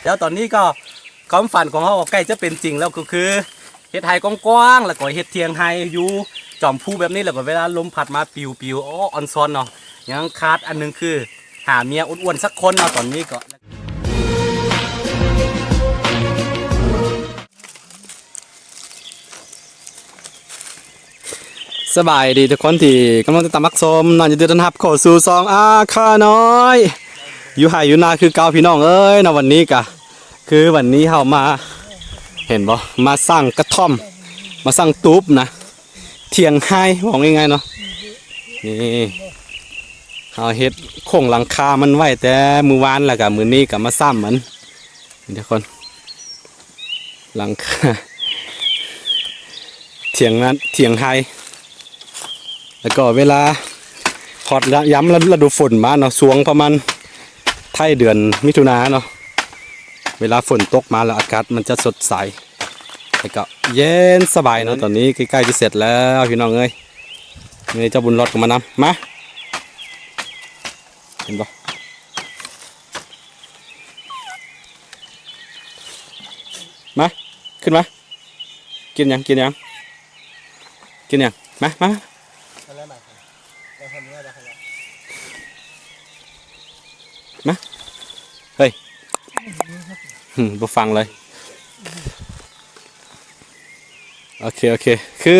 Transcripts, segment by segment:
ແລ້ວຕອນນີ້ກໍຄວາມຝັນຂອງເຮົາກໍໃກ້ຈະເປັນຈິງແລ້ວ ກໍຄືເຮັດໄຮ່ກວ້າງໆ ແລ້ວກໍເຮັດຖຽງໄຮ່ຢູ່ຈອມພູແບບນີ້ ແລ້ວກໍເວລາລົມພັດມາປິວໆ ໂອ້ ອອນຊອນເນາະ. ຍັງຂາດອັນໜຶ່ງຄືຫາເມຍອ້ວນໆສັກຄົນເນາະ ຕອນນີ້ກໍ ສະບາຍດີທຸກຄົນທີ່ກຳລັງຕິດຕາມຮັບຊົມເນາະ ຍິນດີຕ້ອນຮັບເຂົ້າສູ່ຊ່ອງອາຄານ້ອຍ ຢູ່ໄຮ່ຢູ່ນາຄືເກົ່າພີ່ນ້ອງເອີຍເນາະ. ວັນນີ້ກະຄືວັນນີ້ເຮົາມາ ເຫັນບໍ່ ມາສ້າງກະທ່ອມ ມາສ້າງຕູບນະ ຖຽງໄຮ່ ເວົ້າງ່າຍໆເນາະ. ນີ້ເຮົາເຮັດໂຄງຫຼັງຄາມັນໄວ້ແຕ່ມື້ວານ ແລ້ວກະມື້ນີ້ກະມາຊ້ຳມັນ ນີ້ທຸກຄົນ ຫຼັງຄາ ຖຽງນາ ຖຽງໄຮ່ ແລ້ວກໍເວລາຮອດຍາມລະດູຝົນມາເນາະ ຊ່ວງປະມານທ້າຍເດືອນມິຖຸນາເນາະ ເວລາຝົນຕົກມາແລ້ວອາກາດມັນຈະສົດໃສ ແລ້ວກໍເຢັນສະບາຍເນາະ. ຕອນນີ້ໃກ້ໆຈະເສັດແລ້ວພີ່ນ້ອງເອີຍ ນີ້ເຈົ້າບຸນລອດກໍມານຳ ມາ ເຫັນບໍ່? ມາ ຂຶ້ນມາ ກິນຫຍັງ ກິນຫຍັງ ກິນຫຍັງ? ມາ ມາ ມາ ມາ ເຮີ້ຍ ຫຶ ບໍ່ຟັງເລີຍ. ໂອເຄ ໂອເຄ ຄື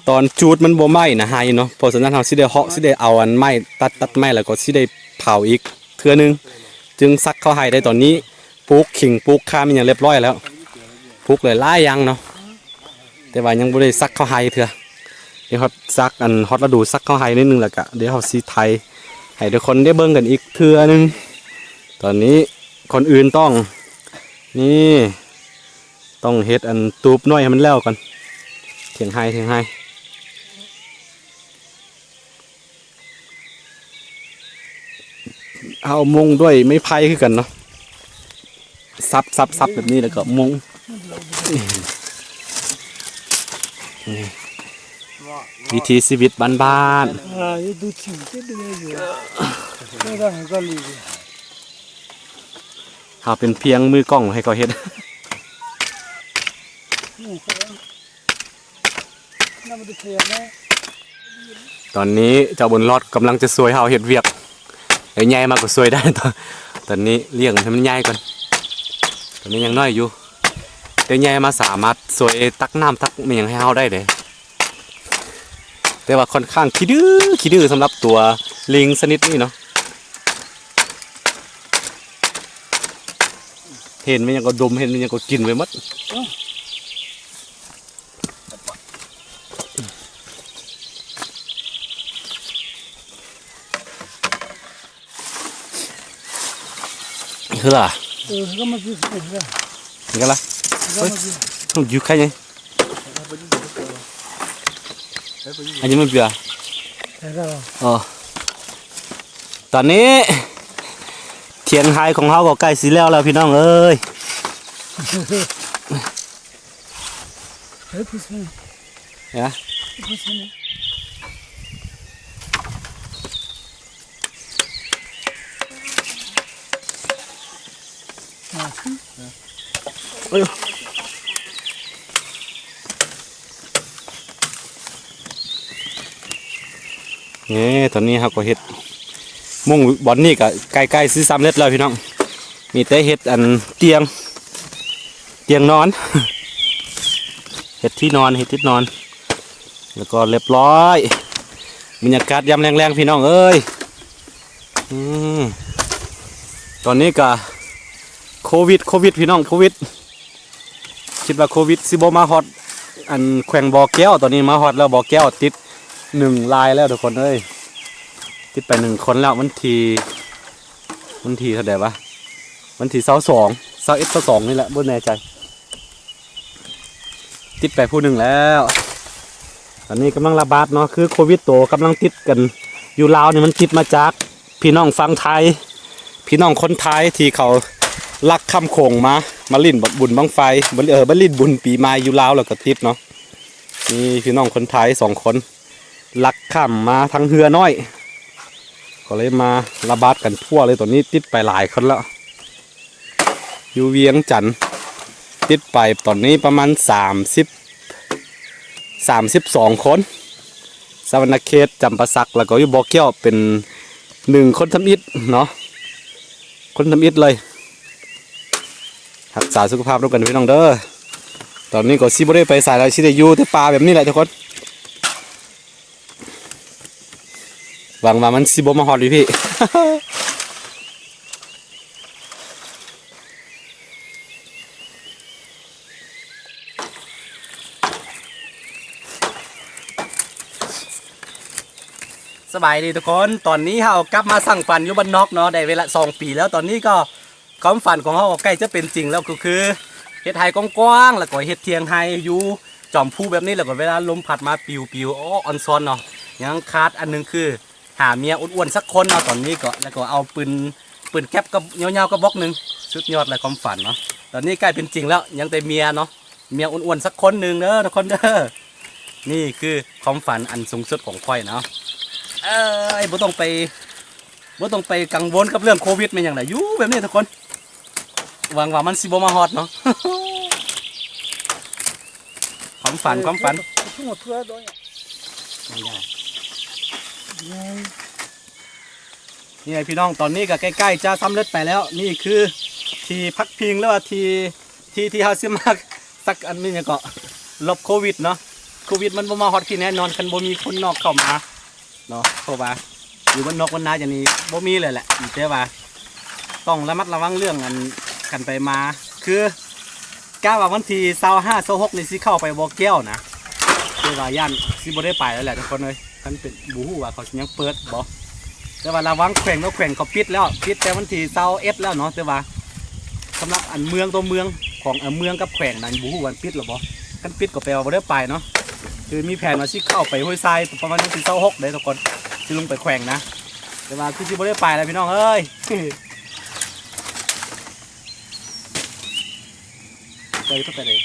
ຕອນຈູດມັນບໍ່ໄໝ້ນະໄຮ່ເນາະ ເພາະສະນັ້ນເຮົາຊິໄດ້ເຫາະ ຊິໄດ້ເອົາອັນໄມ້ ຕັດ ຕັດໄມ້ ແລ້ວກໍຊິໄດ້ເຜົາອີກເທື່ອໜຶ່ງ ຈຶ່ງສັກເຂົ້າໄຮ່ໄດ້. ຕອນນີ້ປູກຂິງ ປູກຂ່າ ມີຫຍັງລຽບຮ້ອຍແລ້ວ ປູກຫຼາຍໆຢ່າງເນາະ ແຕ່ວ່າຍັງບໍ່ໄດ້ສັກເຂົ້າໄຮ່ເທື່ອ. ດຽວຮອດສັກ ອັນ ຮອດລະດູສັກເຂົ້າໄຮ່ໜ້ອຍໜຶ່ງ ແລ້ວກະດຽວເຮົາຊິໄຖໃຫ້ທຸກຄົນໄດ້ເບິ່ງກັນອີກເທື່ອໜຶ່ງ. ຕອນນີ້ກ່ອນອື່ນຕ້ອງ ນີ້ ຕ້ອງເຮັດອັນຕູບນ້ອຍໃຫ້ມັນແລ້ວກ່ອນ ຖຽງໄຮ່ ຖຽງໄຮ່. ເຮົາມຸງດ້ວຍໄມ້ໄຜ່ຄືກັນເນາະ ສັບໆໆແບບນີ້ ແລ້ວກໍມຸງ. ນີ້ ວິຖີຊີວິດບ້ານໆ ເຮົາເປັນພຽງມືກ້ອງໃຫ້ເຂົາເຮັດ. ຕອນນີ້ເຈົ້າບຸນລອດກຳລັງຈະຊ່ວຍເຮົາເຮັດວຽກ ໄດ້ໃຫຍ່ມາກໍຊ່ວຍໄດ້. ຕອນ ຕອນນີ້ລ້ຽງໃຫ້ມັນໃຫຍ່ກ່ອນ ຕອນນີ້ຍັງນ້ອຍຢູ່ ໄດ້ໃຫຍ່ມາສາມາດຊ່ວຍຕັກນ້ຳຕັກອີ່ຫຍັງໃຫ້ເຮົາໄດ້ເດ້. ແຕ່ວ່າຂ້ອນຂ້າງຂີ້ດື້ ຂີ້ດື້ສຳລັບຕົວລິງຊະນິດນີ້ເນາະ ເຫັນແມ່ນຫຍັງກໍດົມ ເຫັນແມ່ນຫຍັງກໍກິນໄປໝົດ. ເອີ ກະລະ ເອີ ກະລະ ເຮີ້ຍ ຢູ່ໃກ້ໄງ ອັນນີ້ມັນເບືອ ອໍ ຕອນນີ້ຖຽງໄຮ່ຂອງເຮົາກໍໃກ້ຊິແລ້ວແລ້ວພີ່ນ້ອງເອີຍ. ນີ້ ຕອນນີ້ເຮົາກໍເຮັດມຸງບ່ອນນີ້ກໍໃກ້ໆຊິສຳເລັດແລ້ວພີ່ນ້ອງ ມີແຕ່ເຮັດອັນຕຽງ ຕຽງນອນ ເຮັດທີ່ນອນ ເຮັດທີ່ນອນ ແລ້ວກໍລຽບຮ້ອຍ. ບັນຍາກາດຍາມແລງໆ ພີ່ນ້ອງເອີຍ ອືມ ຕອນນີ້ກະໂຄວິດ ໂຄວິດ ພີ່ນ້ອງ ໂຄວິດ ຄິດວ່າໂຄວິດຊິບໍ່ມາຮອດອັນແຂວງບໍ່ແກ້ວ ຕອນນີ້ມາຮອດແລ້ວ ບໍ່ແກ້ວຕິດໜຶ່ງລາຍແລ້ວທຸກຄົນເອີຍ ຕິດໄປໜຶ່ງຄົນແລ້ວ ວັນທີ ວັນທີເທົ່າໃດວະ ວັນທີຊາວສອງ ຊາວເອັດ ຊາວສອງນີ້ແຫຼະ ບໍ່ແນ່ໃຈ ຕິດໄປຜູ້ໜຶ່ງແລ້ວ. ອັນນີ້ກຳລັງລະບາດເນາະ ຄືໂຄວິດໂຕກຳລັງຕິດກັນຢູ່ລາວນີ້ ມັນຕິດມາຈາກພີ່ນ້ອງຝັ່ງໄທ ພີ່ນ້ອງຄົນໄທທີ່ເຂົາລັກຂ້າມໂຂງມາ ມາຫຼິ້ນບຸນບັ້ງໄຟ ເອີ ມາຫຼິ້ນບຸນປີໃໝ່ຢູ່ລາວ ແລ້ວກໍຕິດເນາະ. ມີພີ່ນ້ອງຄົນໄທສອງຄົນ ລັກຂ້າມມາທາງເຮືອນ້ອຍ ກໍເລີຍມາລະບາດກັນທົ່ວເລີຍ. ຕອນນີ້ຕິດໄປຫຼາຍຄົນແລ້ວ ຢູ່ວຽງຈັນ ຕິດໄປຕອນນີ້ປະມານສາມສິບ ສາມສິບສອງຄົນ. ສະຫວັນນະເຂດ ຈຳປາສັກ ແລ້ວກໍຢູ່ບໍ່ແກ້ວ ເປັນໜຶ່ງຄົນທຳອິດເນາະ ຄົນທຳອິດເລີຍ. ຮັກສາສຸຂະພາບນຳກັນພີ່ນ້ອງເດີ. ຕອນນີ້ກໍຊິບໍ່ໄດ້ໄປໃສແລ້ວ ຊິໄດ້ຢູ່ແຕ່ປ່າແບບນີ້ແຫຼະທຸກຄົນ. ຫວັງວ່າມັນຊິບໍ່ມາຮອດຢູ່ພີ້. ສະບາຍດີທຸກຄົນ ຕອນນີ້ເຮົາກັບມາສັງສັນຢູ່ບ້ານນອກເນາະ ໄດ້ເວລາສອງປີແລ້ວ. ຕອນນີ້ກໍຄວາມຝັນຂອງເຮົາກໍໃກ້ຈະເປັນຈິງແລ້ວ ກໍຄືເຮັດໄຮ່ກວ້າງໆ ແລ້ວກໍເຮັດຖຽງໄຮ່ຢູ່ຈອມພູແບບນີ້ ແລ້ວກໍເວລາລົມພັດມາປິວໆ ໂອ້ ອອນຊອນເນາະ. ຍັງຂາດອັນໜຶ່ງຄື ຫາເມຍອ້ວນໆສັກຄົນເນາະຕອນນີ້ກໍ ແລ້ວກໍເອົາປືນ ປືນແກັບກັບຍາວໆກະບອກໜຶ່ງ. ສຸດຍອດແລ້ວຄວາມຝັນເນາະ ຕອນນີ້ໃກ້ເປັນຈິງແລ້ວ ຍັງແຕ່ເມຍເນາະ ເມຍອ້ວນໆສັກຄົນໜຶ່ງເດີທຸກຄົນເດີ. ນີ້ຄືຄວາມຝັນອັນສູງສຸດຂອງຂ້ອຍເນາະ. ເອີຍ ບໍ່ຕ້ອງໄປ ບໍ່ຕ້ອງໄປກັງວົນກັບເລື່ອງໂຄວິດແມ່ນຫຍັງໃດ ຢູ່ແບບນີ້ທຸກຄົນ. ຫວັງວ່າມັນຊິບໍ່ມາຮອດເນາະ. ຄວາມຝັນ ຄວາມຝັນ. ນີ້ແຫຼະພີ່ນ້ອງ ຕອນນີ້ກໍໃກ້ໆຈະສຳເລັດໄປແລ້ວ. ນີ້ຄືທີ່ພັກພິງ ຫຼືວ່າທີ່ ທີ່ ທີ່ເຮົາຊິມາສັກ ອັນນີ້ຫຍັງເກາະ ຫຼົບໂຄວິດເນາະ. ໂຄວິດມັນບໍ່ມາຮອດພີ້ແນ່ນອນ ຄັນບໍ່ມີຄົນນອກເຂົ້າມາ ເນາະ ເພາະວ່າຢູ່ບ້ານນອກບ້ານນາຈັ່ງນີ້ບໍ່ມີເລີຍແຫຼະ. ມີແຕ່ວ່າຕ້ອງລະມັດລະວັງເລື່ອງອັນ ກັນໄປມາ ຄືກະວ່າວັນທີຊາວຫ້າ ຊາວຫົກນີ້ຊິເຂົ້າໄປບໍ່ແກ້ວນະ ແຕ່ວ່າຢ້ານຊິບໍ່ໄດ້ໄປແລ້ວແຫຼະທຸກຄົນເອີຍ. ຄັນເປັນ ບໍ່ຮູ້ວ່າເຂົາຊິຍັງເປີດບໍ່ ແຕ່ວ່າລະຫວ່າງແຂວງຕໍ່ແຂວງເຂົາປິດແລ້ວ ປິດແຕ່ວັນທີຊາວເອັດແລ້ວເນາະ. ແຕ່ວ່າສຳລັບອັນເມືອງຕໍ່ເມືອງ ຂອງ ເອີ ເມືອງກັບແຂວງນັ້ນ ບໍ່ຮູ້ວ່າປິດຫຼືບໍ່. ຄັນປິດກໍແປວ່າບໍ່ໄດ້ໄປເນາະ. ຄືມີແຜນວ່າຊິເຂົ້າໄປຫ້ວຍຊາຍປະມານວັນທີຊາວຫົກເດ້ທຸກຄົນ ຊິລົງໄປແຂວງນະ ແຕ່ວ່າຄືຊິບໍ່ໄດ້ໄປແລ້ວພີ່ນ້ອງເອີຍ. ໄປກໍໄປເລີຍ.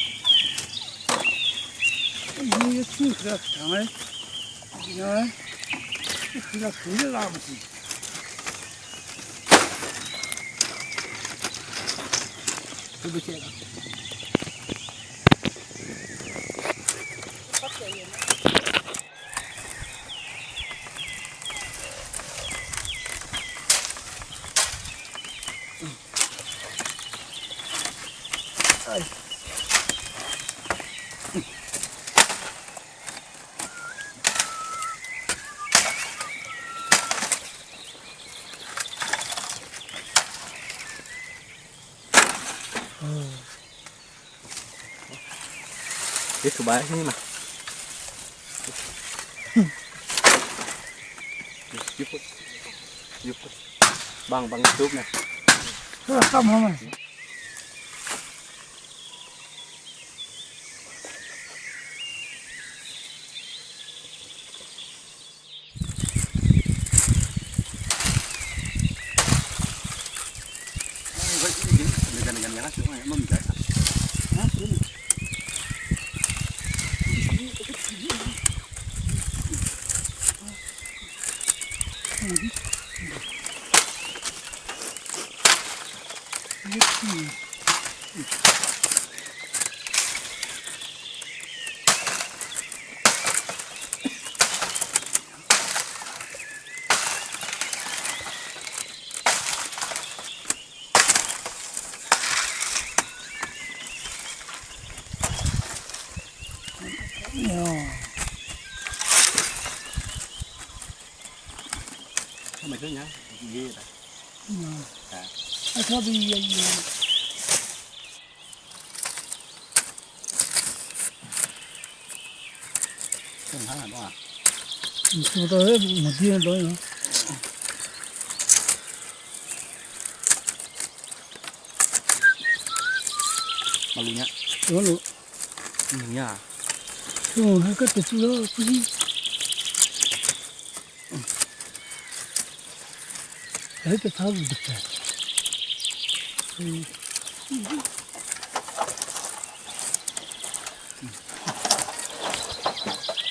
ເຮັດສະບາຍນີ້ມາ ຢູ່ພຸ້ນ ຢູ່ພຸ້ນ ບັງ ບັງຕູບນະ ເອີ ຕຳເຮົາມາ.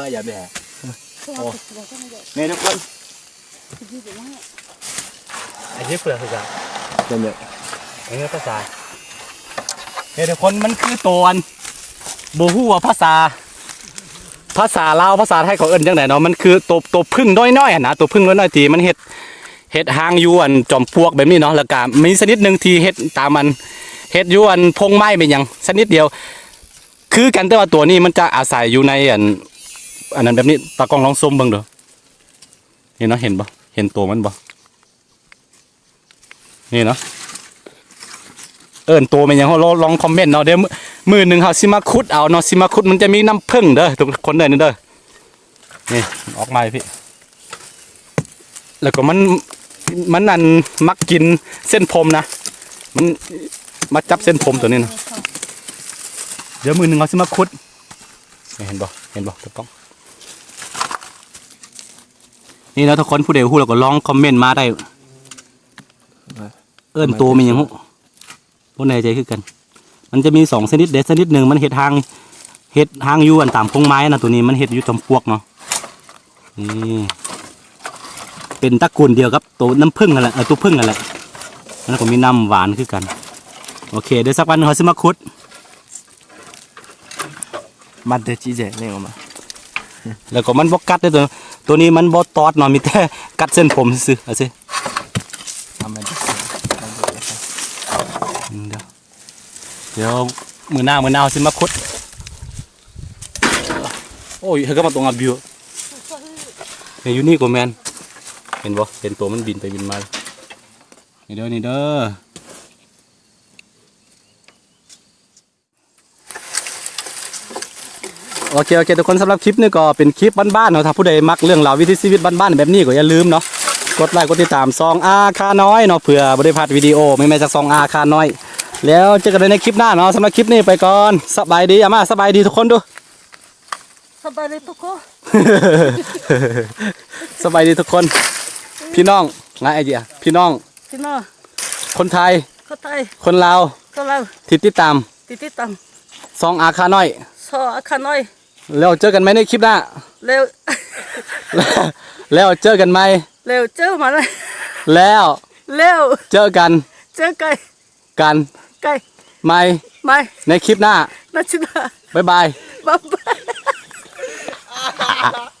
ອຍາແບ ໂອ້ ແມ່ທຸກຄົນ ອາຊີບເພື່ອຄືກັນ ເປັນຫຍັງ ເອີ ພາສາ ແມ່ທຸກຄົນ ມັນຄືໂຕອັນ ບໍ່ຮູ້ວ່າພາສາ ພາສາລາວ ພາສາໄທເຂົາເອີ້ນຈັ່ງໃດເນາະ ມັນຄືໂຕ ໂຕຜຶ່ງນ້ອຍໆຫັ້ນນະ ໂຕຜຶ່ງນ້ອຍໆທີ່ມັນເຮັດ ເຮັດຮັງຢູ່ອັນຈອມປວກແບບນີ້ເນາະ ແລ້ວກະມີຊະນິດໜຶ່ງທີ່ເຮັດຕາມອັນ ເຮັດຢູ່ອັນພົງໄມ້ແມ່ນຫຍັງຊະນິດດຽວ ຄືກັນ ແຕ່ວ່າຕົວນີ້ມັນຈະອາໄສຢູ່ໃນອັນ ອັນນັ້ນແບບນີ້ ຕາກ້ອງລອງຊູມເບິ່ງເດີ້ ນີ້ເນາະ ເຫັນບໍ່ ເຫັນໂຕມັນບໍ່ ນີ້ເນາະ ເອີ້ນໂຕແມ່ນຫຍັງ ເຮົາລອງ ລອງຄອມເມັນເນາະ ດຽວມື້ ມື້ໜຶ່ງເຮົາຊິມາຂຸດເອົາເນາະ ຊິມາຂຸດ ມັນຈະມີນ້ຳເຜິ້ງເດີ້ ທຸກຄົນເດີ ນີ້ເດີ ນີ້ອອກມາຢູ່ພີ້ ແລ້ວກໍມັນ ມັນອັນມັກກິນເສັ້ນຜົມນະ ມັນມາຈັບເສັ້ນຜົມຕົວນີ້ນະ ດຽວມື້ໜຶ່ງເຮົາຊິມາຂຸດ ນີ້ເຫັນບໍ່ ເຫັນບໍ່ ຖືກຕ້ອງ ນີ້ເນາະ ທຸກຄົນ ຜູ້ໃດຮູ້ແລ້ວກໍລອງຄອມເມັນມາໄດ້ ເອີ້ນໂຕແມ່ນຫຍັງຮູ້ ບໍ່ແນ່ໃຈຄືກັນ ມັນຈະມີສອງຊະນິດເດ້ ຊະນິດໜຶ່ງມັນເຮັດຮັງ ເຮັດຮັງຢູ່ອັນຕາມພົງໄມ້ນະ ໂຕນີ້ມັນເຮັດຢູ່ຈອມປວກເນາະ ນີ້ ເປັນຕະກູນດຽວກັບໂຕນ້ຳເຜິ້ງຫັ້ນແຫຼະ ເອີ ໂຕເຜິ້ງຫັ້ນແຫຼະ ມັນກໍມີນ້ຳຫວານຄືກັນ ໂອເຄ ດຽວສັກວັນເຮົາຊິມາຂຸດ ມັນເດຈິເຈນີ້ອອກມາ ແລ້ວກໍມັນບໍ່ກັດເດ້ ໂຕ ໂຕນີ້ມັນບໍ່ຕອດເນາະ ມີແຕ່ກັດເສັ້ນຜົມຊື່ໆ ເອົາຊິ ເອົາມາ ອືມ ດຽວ ດຽວມື້ໜ້າ ມື້ໜ້າເຮົາຊິມາຂຸດ ໂອ້ຍ ເຮີກະມາຕົງອາບິວ ນີ້ ຢູ່ນີ້ກໍແມ່ນ ເຫັນບໍ່ ເຫັນໂຕມັນບິນໄປບິນມາ ນີ້ເດີ ນີ້ເດີ. ໂອເຄ ໂອເຄ ທຸກຄົນ ສຳລັບຄລິບນີ້ກໍເປັນຄລິບບ້ານໆເນາະ ຖ້າຜູ້ໃດມັກເລື່ອງລາວວິຖີຊີວິດບ້ານໆແບບນີ້ກໍຢ່າລືມເນາະ ກົດໄລກົດຕິດຕາມຊ່ອງອາຄານ້ອຍເນາະ ເພື່ອບໍ່ໄດ້ພາດວິດີໂອໃໝ່ໆຈາກຊ່ອງອາຄານ້ອຍ ແລ້ວເຈີກັນໃນໃນຄລິບໜ້າເນາະ ສຳລັບຄລິບນີ້ໄປກ່ອນ ສະບາຍດີ ອາມາ ສະບາຍດີທຸກຄົນດູ ສະບາຍດີທຸກຄົນ ສະບາຍດີທຸກຄົນ ພີ່ນ້ອງ ງາຍໄອເດຍ ພີ່ນ້ອງ ພີ່ນ້ອງ ຄົນໄທ ຄົນໄທ ຄົນລາວ ຄົນລາວ ທີ່ຕິດຕາມ ທີ່ຕິດຕາມ ຊ່ອງອາຄານ້ອຍ ຊ່ອງອາຄານ້ອຍ ແລ້ວເຈີກັນໃໝ່ໃນຄລິບໜ້າ ແລ້ວ ແລ້ວເຈີກັນໃໝ່ ແລ້ວເຈີມາ ແລ້ວ ແລ້ວເຈີກັນ ເຈີກັນ ກັນ ໄກ ໃໝ່ ໃໝ່ ໃນຄລິບໜ້າ ໃນຄລິບໜ້າ ບາຍບາຍ ບາຍບາຍ.